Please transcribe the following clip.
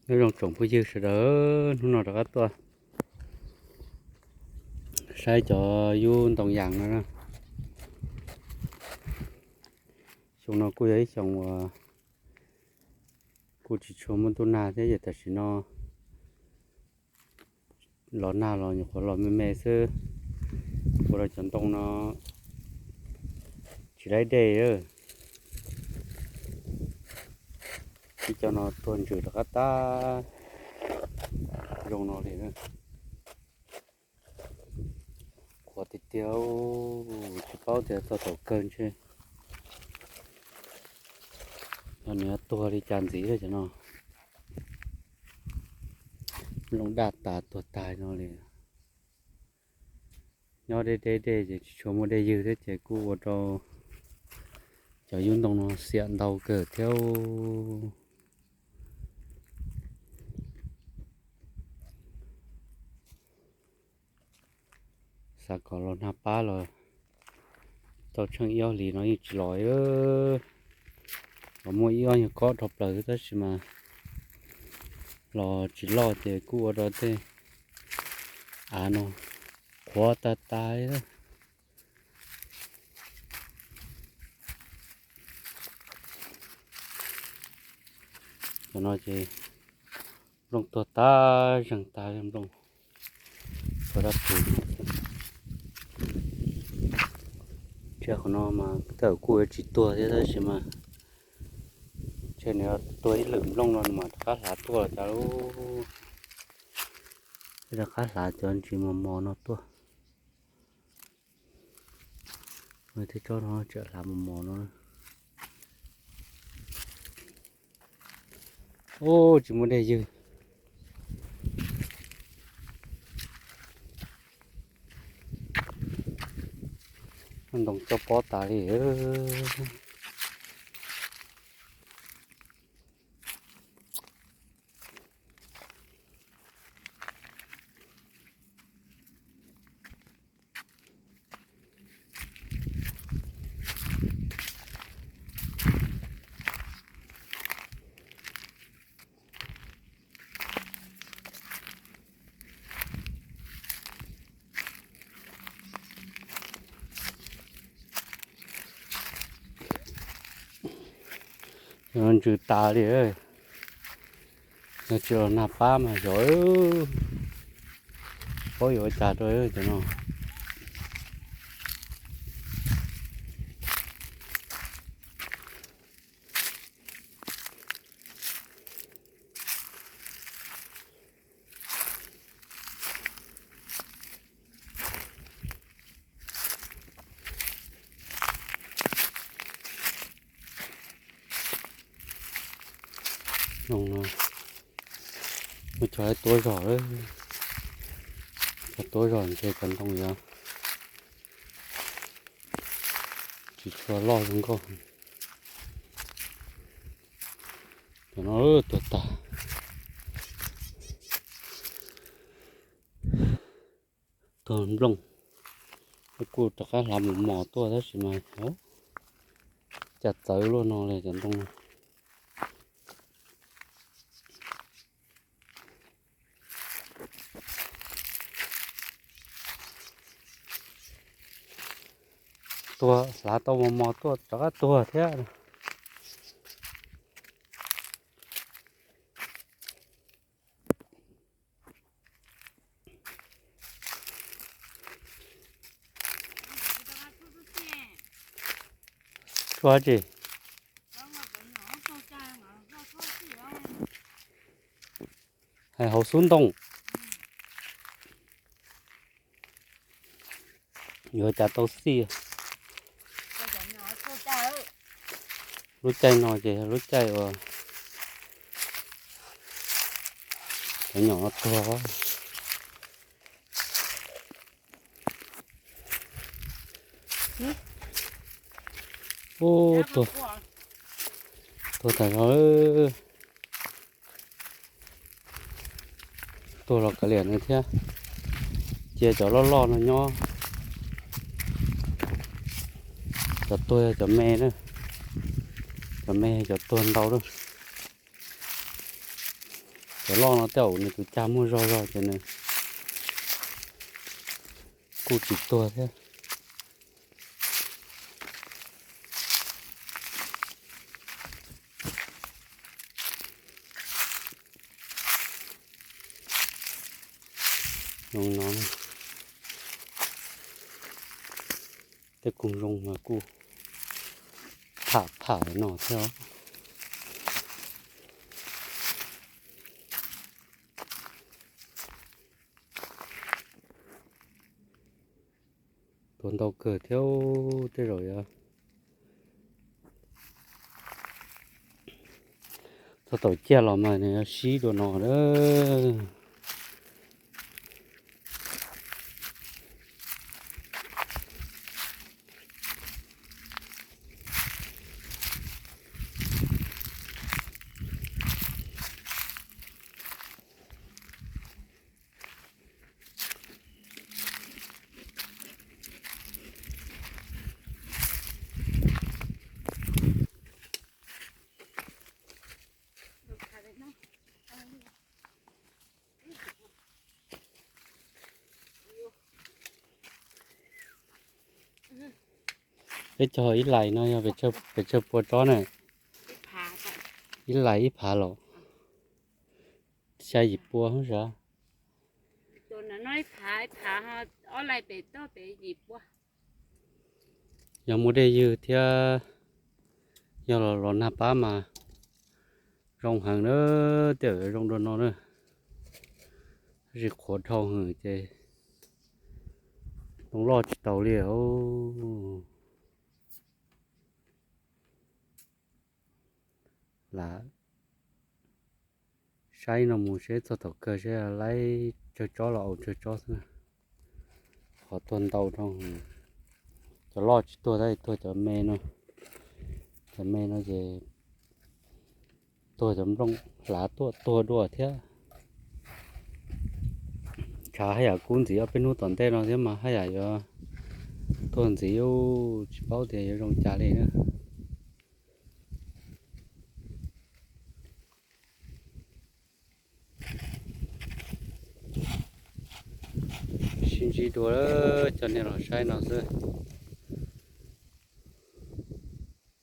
Nyob zoo tsoom phooj ywg sawv daws, hnub no rov qab tuaj saib cov yub ntoo yas no na. Xyoo no kuj yog ib xyoo uas kuj tsis tshua muaj ntuj nag thiab, ces tam sim no los nag los nyuam qhuav los me me xwb, ua rau cov ntoo no tsis laib dej. Ib co no tuag ntsws rov qab tag zoo no li. Qhuav tiag tiag, tsis paub tias txog thaum kawg ntshe nws tuag li cas ntxiv cov no. Nplooj daj tas tuag tas no li. Nyob deb deb dej ces tsis tshua muaj dej ywg thiab ces kuj ua rau cov yub ntoo no xiam ntau kawg thiab. Xav kom los nag pab los tau tsheej ib ob hlis no yeej tsis los. Los muaj ib ob nyuag kob dhau plaws tab sis mas los tsis loj ces kuj ua rau tej av no qhuav tag tas li. Cov no ces nplooj tuag tag zeeg tas li nplooj. Qhov dab pus, tsiaj qhov no mas tej zaum kuj yuav tsis tuag thiab tab sis mas ntshe nws tuag ib lwm nplooj no mas rov qab hlav tuaj los cas lub. Rov qab hlav cov ntsis mos mos no tuaj. Tej tsob no tseem hlav mos mos no. Ub, tsis muaj dej ywg. Ntoo cob pob tas li. Cov no ntsws tas li. Yog tsis los nag pab mas xyov paub yuav ua cas rau cov no. Muaj cov tuab zog, cov tuab zog ntshe cov ntoo yuav tsis tshua loj zoo nkauj. Cov no tuag tag, tuag nplooj. Kuj rov qab hlav mos mos tuaj tab sis mas cas txawv luaj no li cov ntoo. Tuag, hlav tau mos mos tuaj rov qab tuag thiab. Tshuaj tsi? Hais hauv xub ntoo. Yuav cas tau xij. Lub caij no ces yog lub caij uas cov nyom no tuag. Ub, tuag, tuag tas zog. Tuag los kav liam no thiab. Cia cov loj loj no nyob. Cov tuag cov me na. Cov me cov tuag ntau lawm. Cov loj no tej zaum nws tus cag muaj zog zog ces nws kuj tsis tuag thiab. Zoo no, tej koog zoo mas kuj tham tham no thiab. Tuag ntau kawg thiab, tej zaum yog txog thaum ciaj los mas nws yuav sib dua no lawm. Peb cog ib lais no yog pes tsawg pua tsob na? Ib lais ib phav los? Xya yim pua sav. Yog muaj dej ywg thiab yog los nag pab mas zoo heev na, tej zaum zoo dua no na. Tab sis qhuav dhau heev ces ntoo loj tsis tau li. Lam saib no mus seb txog thaum kawg seb laib tsawg tsob los au tsawg tsob xwb. Qhov tuag ntau rau, cov loj tsis tuag tab sis tuag cov me no. Cov me no ces tuag cov nplooj hlav tuaj tuag dua thiab. Tshav haj yam kub ntxiv ob peb hnub tom ntej no thiab mas haj yam yuav tuag ntxiv, tsis paub tias yuav zoo cas li na. Sib ntsib dua, coj nej los saib no xwb.